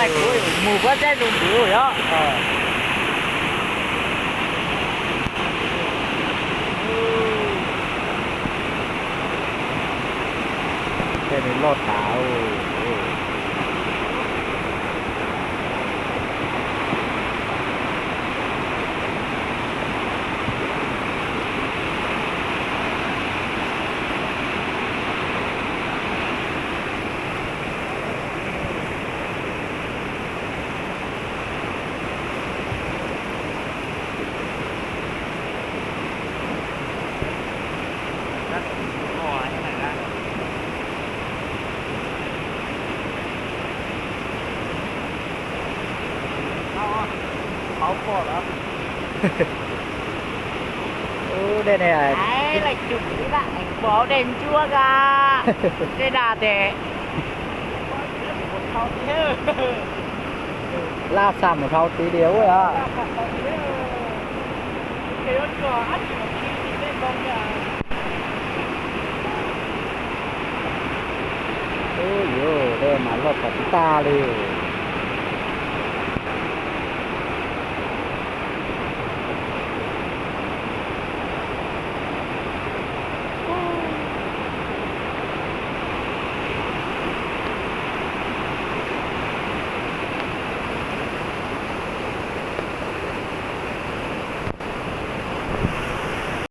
Mus pob tsaib zoo ntuv yog. Tej no loj tas. Ub, dej ne, pom dej ntsuab a, dej daj tes. Laj xa mus dhau tid li ub os. Ub, yuav dej mas loj tas tag li.